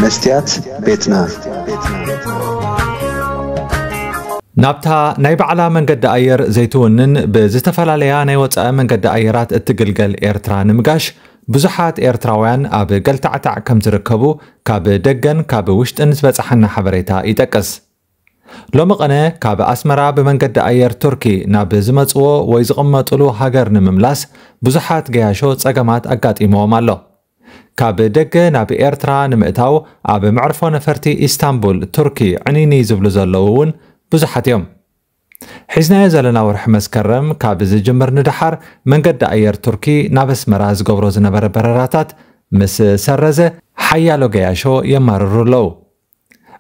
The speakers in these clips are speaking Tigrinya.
መስትያት ቤትና። ናብታ ናይ ባዕላ መንገዲ ኣየር ዘይትውንን ብዝተፈላለያ ናይ ወፃኢ መንገዲ ኣየራት እትግልገል ኤርትራ ንምጋሽ ብዙሓት ኤርትራውያን ኣብ ገልታዕታዕ ከም ዝርከቡ ካብ ደገን ካብ ውሽጥን ዝበፅሓና ሓበሬታ ይጠቅስ። ሎሚ ቐነ ካብ ኣስመራ ብመንገዲ ኣየር ቱርኪ ናብ ዝመፅዎ ወይ ዝቕመጥሉ ሃገር ንምምላስ ብዙሓት ገያሾ ፀገማት ኣጋጢምዎም ኣሎ። ካብ ደገ ናብ ኤርትራ ንምእታው ኣብ መዕርፎ ነፈርቲ ኢስታንቡል ቱርኪ ዕኒኒ ዝብሉ ዘለዉ እውን ብዙሓት እዮም። ሒዝናዮ ዘለና ወርሒ መስከረም ካብ ዝጅምር ንደሓር መንገዲ ኣየር ቱርኪ ናብ ኣስመራ ዝገብሮ ዝነበረ በረራታት ምስ ሰረዘ ሓያሎ ገያሾ የማርሩ ኣለዉ።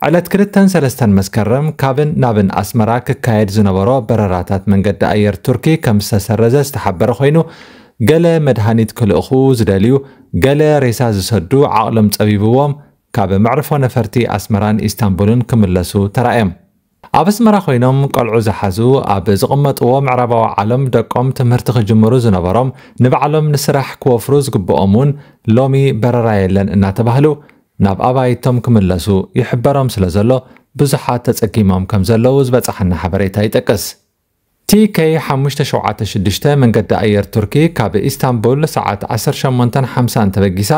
ዕለት ክልተን ሰለስተን መስከረም ካብን ናብን ኣስመራ ክካየድ ዝነበሮ በረራታት መንገዲ ኣየር ቱርኪ ከም ዝተሰረዘ ዝተሓበረ ኮይኑ፣ ገለ መድሃኒት ክልእኹ ዝደልዩ፣ ገለ ሬሳ ዝሰዱ ዓቕሎም ጸቢብዎም ካብ መዕርፎ ነፈርቲ ኣስመራን ኢስታንቡልን ክምለሱ ተራእዮም። ኣብ ኣስመራ ኮይኖም ቆልዑ ዝሓዙ ኣብ ዝቕመጥዎ ምዕራባዊ ዓለም ደቆም ትምህርቲ ክጅምሩ ዝነበሮም ንባዕሎም ንስራሕ ክወፍሩ ዝግብኦም እውን ሎሚ በረራ የለን እናተባህሉ ናብ ኣባይቶም ክምለሱ ይሕበሮም ስለ ዘሎ ብዙሓት ተጸጊሞም ከም ዘለዉ ዝበጻሓና ሓበሬታ ይጠቅስ። ቲ ኬይ ሓሙሽተ ሸውዓተ ሽዱሽተ መንገዲ ኣየር ቱርኪ ካብ ኢስታንቡል ሰዓት ዓሰርተ ሸሞንተን ሓምሳን ተበጊሳ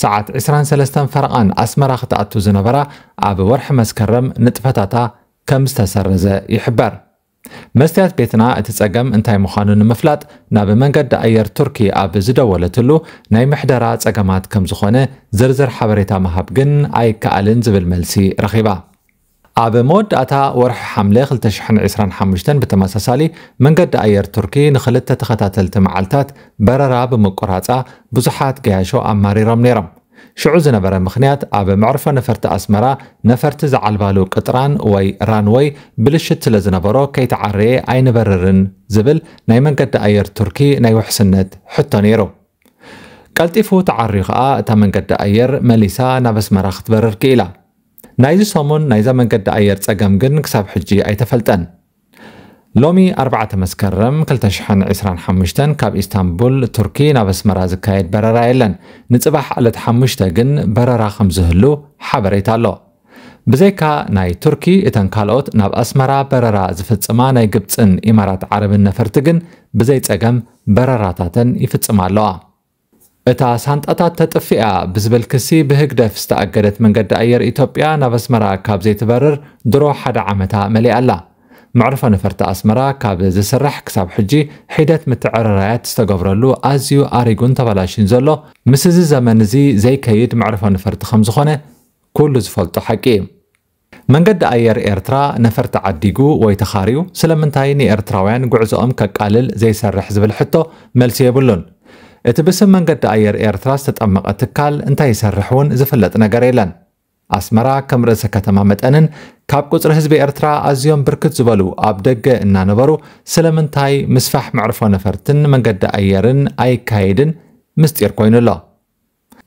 ሰዓት ዕስራን ሰለስተን ፈረቓን ኣስመራ ክትኣቱ ዝነበራ ኣብ ወርሒ መስከረም ንጥፈታታ ከም ዝተሰረዘ ይሕበር። መስትያት ቤትና እቲ ጸገም እንታይ ምዃኑ ንምፍላጥ ናብ መንገዲ ኣየር ቱርኪ ኣብ ዝደወለትሉ ናይ ምሕደራ ጸገማት ከም ዝኾነ ዝርዝር ሓበሬታ ምሃብ ግን ኣይከኣልን ዝብል መልሲ ረኺባ። ኣብ መወዳእታ ወርሒ ሓምለ ክልተ ሽሕን ዕስራን ሓሙሽተን ብተመሳሳሊ መንገዲ ኣየር ቱርኪ ንኽልተ ተኸታተልቲ መዓልታት በረራ ብምቁራጻ ብዙሓት ገያሾ ኣማሪሮም ነይሮም። ሽዑ ዝነበረ ምኽንያት ኣብ መዕርፎ ነፈርቲ ኣስመራ ነፈርቲ ዝዓልባሉ ቅጥራን ወይ ራንወይ ብልሽት ስለ ዝነበሮ ከይተዓረየ ኣይንበርርን ዝብል ናይ መንገዲ ኣየር ቱርኪ ናይ ውሕስነት ሕቶ ነይሩ። ቀልጢፉ ተዓርዩ ከኣ እታ መንገዲ ኣየር መሊሳ ናብ ኣስመራ ክትበርር ክኢላ። ናይዚ ሰሙን ናይዛ መንገዲ ኣየር ጸገም ግን ክሳብ ሕጂ ኣይተፈልጠን። ሎሚ ኣርባዕተ መስከረም ክልተ ሽሕን ዕስራን ሓሙሽተን ካብ ኢስታንቡል ቱርኪ ናብ ኣስመራ ዝካየድ በረራ የለን። ንጽባሕ ዕለት ሓሙሽተ ግን በረራ ከም ዝህሉ ሓበሬታ ኣሎ። ብዘይካ ናይ ቱርኪ እተን ካልኦት ናብ ኣስመራ በረራ ዝፍጽማ ናይ ግብጽን ኢማራት ዓረብን ነፈርቲ ግን ብዘይ ጸገም በረራታተን ይፍጽማ ኣለዋ። እታ ሳንጣታት ተጥፊኣ ብዝብል ክሲ ብህግደፍ ዝተኣገደት መንገዲ ኣየር ኢትዮጵያ ናብ ኣስመራ ካብ ዘይትበርር ድሮ ሓደ ዓመታ መሊኣ ኣላ። መዕርፎ ነፈርቲ ኣስመራ ካብ ዝስራሕ ክሳብ ሕጂ ሒደት ምትዕርራያት ዝተገብረሉ ኣዝዩ ኣሪጉን ተባላሽን ዘሎ ምስ እዚ ዘመን እዚ ዘይከይድ መዕርፎ ነፈርቲ ከም ዝኾነ ኩሉ ዝፈልጦ ሓቂ እዩ። መንገዲ ኣየር ኤርትራ ነፈርቲ ዓዲጉ ወይ ተኻርዩ ስለምንታይ ንኤርትራውያን ጉዕዞኦም ከቃልል ዘይሰርሕ ዝብል ሕቶ መልሲ የብሉን። እቲ ብስም መንገዲ ኣየር ኤርትራ ዝተጠመቐ ትካል እንታይ ይሰርሕ እውን ዝፍለጥ ነገር የለን። ኣስመራ ከም ርእሰ ከተማ መጠንን ካብ ቁጽሪ ህዝቢ ኤርትራ ኣዝዮም ብርክት ዝበሉ ኣብ ደገ እናነበሩ ስለምንታይ ምስፋሕ መዕርፎ ነፈርትን መንገዲ ኣየርን ኣይካየድን ምስጢር ኮይኑ ኣሎ።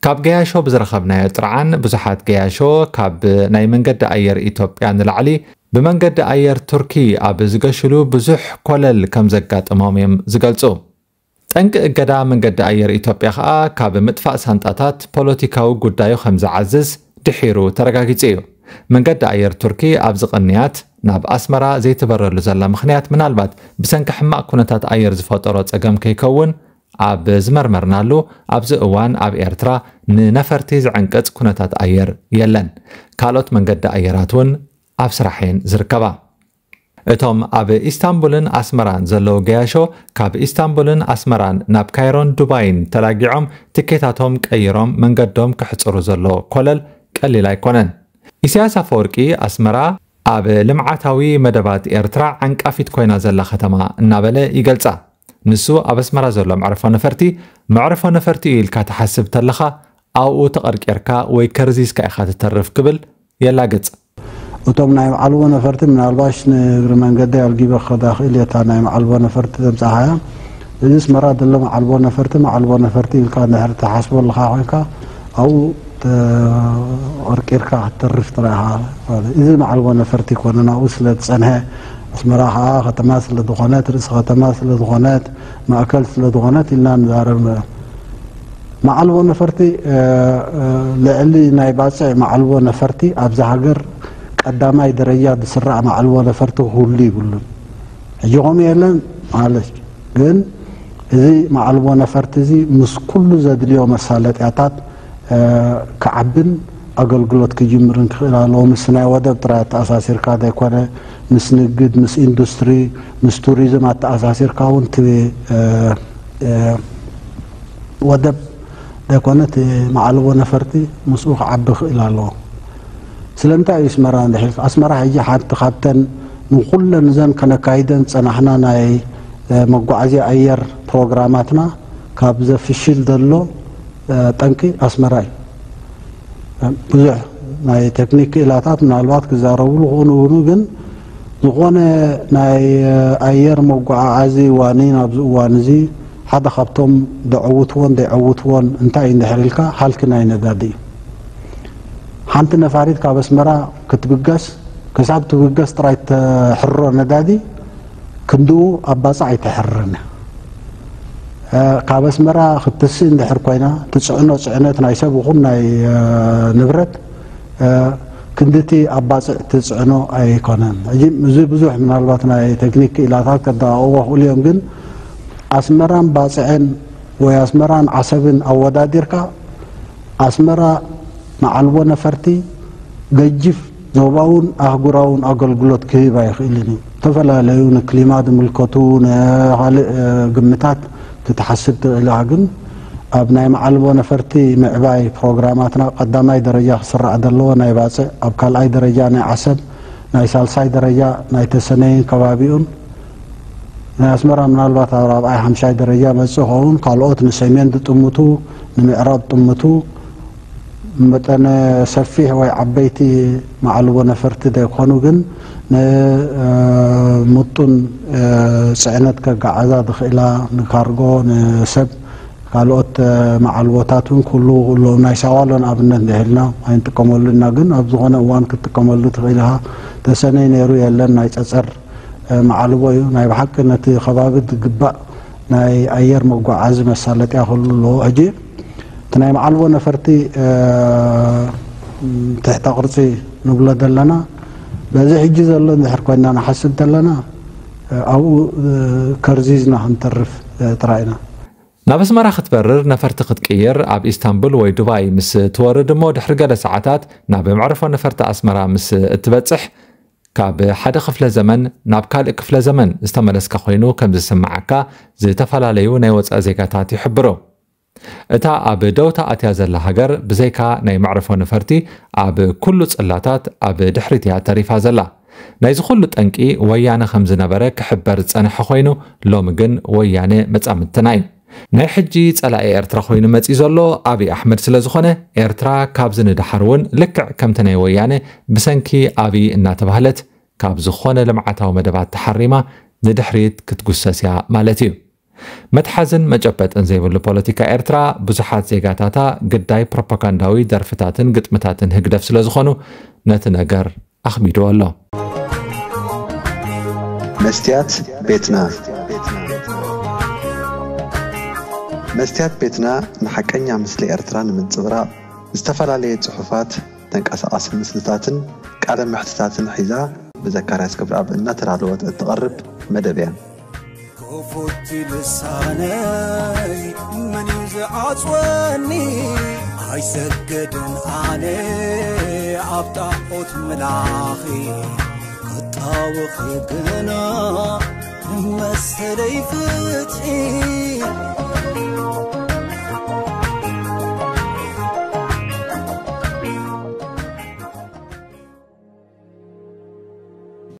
ካብ ገያሾ ብዝረኸብናዮ ጥርዓን ብዙሓት ገያሾ ካብ ናይ መንገዲ ኣየር ኢትዮጵያ ንላዕሊ ብመንገዲ ኣየር ቱርኪ ኣብ ዝገሽሉ ብዙሕ ኮለል ከም ዘጋጥሞም እዮም ዝገልጹ። ጠንቂ እገዳ መንገዲ ኣየር ኢትዮጵያ ከኣ ካብ ምጥፋእ ሳንጣታት ፖለቲካዊ ጉዳዩ ከም ዝዓዝዝ ድሒሩ ተረጋጊጹ እዩ። መንገዲ ኣየር ቱርኪ ኣብዚ ቅንያት ናብ ኣስመራ ዘይትበረሉ ዘላ ምኽንያት ምናልባት ብሰንኪ ሕማቕ ኩነታት ኣየር ዝፈጠሮ ጸገም ከይከውን ኣብ ዝመርመርናሉ ኣብዚ እዋን ኣብ ኤርትራ ንነፈርቲ ዝዕንቅጽ ኩነታት ኣየር የለን። ካልኦት መንገዲ ኣየራት እውን ኣብ ስራሕ እየን ዝርከባ። እቶም ኣብ ኢስታንቡልን ኣስመራን ዘለዉ ገያሾ ካብ ኢስታንቡልን ኣስመራን ናብ ካይሮን ዱባይን ተላጊዖም ትኬታቶም ቀይሮም መንገዶም ክሕጽሩ ዘሎ ኮለል ቀሊል ኣይኮነን። ኢሳያስ ኣፈወርቂ ኣስመራ ኣብ ልምዓታዊ መደባት ኤርትራ ዓንቃፊት ኮይና ዘላ ከተማ እናበለ ይገልጻ። ንሱ ኣብ ኣስመራ ዘሎ መዕርፎ ነፈርቲ መዕርፎ ነፈርቲ እዩ ኢልካ ትሓስብ ተለኻ ኣብኡ ተቐርቂርካ ወይ ከርዚዝካ ኢኻ ትተርፍ ክብል የላግጽ። እቶም ናይ መዓልቦ ነፈርቲ ምናልባሽ ንእግሪ መንገዲ ኣልጊበ ክኸዳ ክእል እየ እታ ናይ መዓልቦ ነፈርቲ ዘምጻኻያ። እዚ ኣስመራ ዘሎ መዓልቦ ነፈርቲ መዓልቦ ነፈርቲ ኢልካ እንድሕር ትሓስቦ ኣለኻ ኮይንካ ኣብኡ ተቐርቂርካ ክትተርፍ ጥራይ ኢኻ ማለት እዩ። እዚ መዓልቦ ነፈርቲ ኣይኮነን ኣብኡ ስለ ዝጸንሐ ኣስመራ ከዓ ከተማ ስለ ዝኾነት ርእሲ ከተማ ስለ ዝኾነት ማእከል ስለ ዝኾነት ኢልና ንዛረብ መዓልቦ ነፈርቲ ልዕሊ ናይ ባፅዕ መዓልቦ ነፈርቲ ኣብዛ ሃገር ቀዳማይ ደረጃ ዝስራዕ መዓልቦ ነፈርቲ ክህሉ ይብሉን። ሕጂ ከምኡ የለን ማለት ግን እዚ መዓልቦ ነፈርቲ እዚ ምስ ኩሉ ዘድልዮ መሳለጥያታት ክዓብን ኣገልግሎት ክጅምርን ክኽእል ኣለዎ። ምስ ናይ ወደብ ጥራይ ኣተኣሳሲርካ ዘይኮነ ምስ ንግድ፣ ምስ ኢንዱስትሪ፣ ምስ ቱሪዝም ኣተኣሳሲርካ እውን እቲ ወደብ ዘይኮነ እቲ መዓልቦ ነፈርቲ ምስኡ ክዓቢ ክእል ኣለዎ። ስለምንታይ እዩ ኣስመራ እንድሕር ኣስመራ ሕጂ ሓንቲ ካብተን ንኩለን እዘን ከነካይደን ዝፀናሕና ናይ መጓዓዝያ ኣየር ፕሮግራማትና ካብ ዘፍሽል ዘሎ ጠንቂ ኣስመራ እዩ። ብዙሕ ናይ ቴክኒክ ክእላታት ምናልባት ክዛረብሉ ክእኑ ግን ዝኾነ ናይ ኣየር መጓዓዓዚ ዋኒን ኣብዚ እዋን እዚ ሓደ ካብቶም ዘዕውትዎን ዘይዕውትዎን እንታይ እዩ እንድሕር ኢልካ ሃልኪ ናይ ነዳዲ እዩ። ሓንቲ ነፋሪት ካብ ኣስመራ ክትብገስ ክሳብ ትብገስ ጥራይ ተሕሮ ነዳዲ ክንድኡ ኣብ ባፅዕ ኣይተሕርርን እያ። ካብ ኣስመራ ክትስእ እንድሕር ኮይና ትፅዕኖ ፅዕነት ናይ ሰብ ይኹን ናይ ንብረት ክንድቲ ኣብ ባፅዕ ትፅዕኖ ኣይኮነን። ሕጂ እዚ ብዙሕ ምናልባት ናይ ቴክኒክ ክኢላታት ከዳቕዎ ክእሉ እዮም ግን ኣስመራን ባፅዕን ወይ ኣስመራን ዓሰብን ኣወዳዲርካ ኣስመራ መዓልቦ ነፈርቲ ገጅፍ ዞባውን ኣህጉራውን ኣገልግሎት ክህብ ኣይኽእልን እዩ። ዝተፈላለዩ ንክሊማ ዝምልከቱ ንካልእ ግምታት ክትሓስብ ትኽእል ኢኻ ግን ኣብ ናይ መዓልቦ ነፈርቲ ምዕባይ ፕሮግራማትና ቀዳማይ ደረጃ ክስራዕ ዘለዎ ናይ ባፅዕ ኣብ ካልኣይ ደረጃ ናይ ዓሰብ ናይ ሳልሳይ ደረጃ ናይ ተሰነይን ከባቢኡን ናይ ኣስመራ ምናልባት ኣብ ራብዓይ ሓምሻይ ደረጃ መፅእ ኸውን ካልኦት ንሰሜን ዝጥምቱ ንምዕራብ ጥምቱ መጠነ ሰፊሕ ወይ ዓበይቲ መዓልቦ ነፈርቲ ዘይኮኑ ግን ንምጡን ፅዕነት ከጋዓዛ ዝኽእላ ንካርጎ ንሰብ ካልኦት መዓልቦታት እውን ክህሉ ክህሉ ናይ ሳዋ ሎ ንኣብነት እንድሕልና ኣይንጥቀመሉ ኢና ግን ኣብ ዝኾነ እዋን ክትጥቀመሉ ትኽእል ኢኻ። ተሰነይ ነይሩ የለን ናይ ፀፀር መዓልቦ እዩ ናይ ብሓቂ ነቲ ከባቢ ዝግባእ ናይ ኣየር መጓዓዚ መሳለጥያ ክህሉ ኣለዎ። ሕጂ እቲ ናይ መዓልቦ ነፈርቲ ትሕተ ቅርፂ ንብሎ ዘለና በዚ ሕጂ ዘሎ እንድሕር ኮይና ንሓስብ ዘለና ኣብኡ ከርዚዝና ክንተርፍ ጥራይ ኢና። ናብ ኣስመራ ክትበርር ነፈርቲ ክትቅይር ኣብ ኢስታንቡል ወይ ዱባይ ምስ ትወርድ እሞ ድሕሪ ገለ ሰዓታት ናብ መዕርፎ ነፈርቲ ኣስመራ ምስ እትበጽሕ ካብ ሓደ ክፍለ ዘመን ናብ ካልእ ክፍለ ዘመን ዝተመለስካ ኮይኑ ከም ዝስምዓካ ዝተፈላለዩ ናይ ወጻኢ ዜጋታት ይሕብሩ። እታ ኣብ ደውታ ኣትያ ዘላ ሃገር ብዘይካ ናይ መዕርፎ ነፈርቲ ኣብ ኩሉ ጽላታት ኣብ ድሕሪት እያ ተሪፋ ዘላ። ናይዚ ኩሉ ጠንቂ ወያነ ከም ዝነበረ ክሕበር ዝጸንሐ ኮይኑ ሎሚ ግን ወያነ መጻምድትና እዩ። ናይ ሕጂ ጸላኢ ኤርትራ ኮይኑ መጺኡ ዘሎ ኣብይ ኣሕመድ ስለ ዝኾነ ኤርትራ ካብዚ ንደሓር እውን ልክዕ ከምቲ ናይ ወያነ ብሰንኪ ኣብይ እናተባህለት ካብ ዝኾነ ልምዓታዊ መደባት ተሓሪማ ንድሕሪት ክትጉሰስ እያ ማለት እዩ። መትሓዝን መጨበጥን ዘይብሉ ፖለቲካ ኤርትራ ብዙሓት ዜጋታታ ግዳይ ፕሮፓጋንዳዊ ደርፍታትን ግጥምታትን ህግደፍ ስለዝኾኑ ነቲ ነገር ኣኽቢድዎ ኣሎ። መስትያት ቤትና መስትያት ቤትና ንሓቀኛ ምስሊ ኤርትራ ንምንጽብራቕ ዝተፈላለየ ጽሑፋት፣ ተንቀሳቓሲ ምስልታትን ቃለ መሕትታትን ሒዛ ብዘካርያስ ገብረኣብ እናተዳለወት እትቐርብ መደብ እያ። ክፉት ልሳነይ መን እዩ ዝዓጽወኒ? ኣይሰገድን ኣነ ኣብ ጣዖት ምላኺ ክጣወኺ ግና መሰለይ ፍትሒ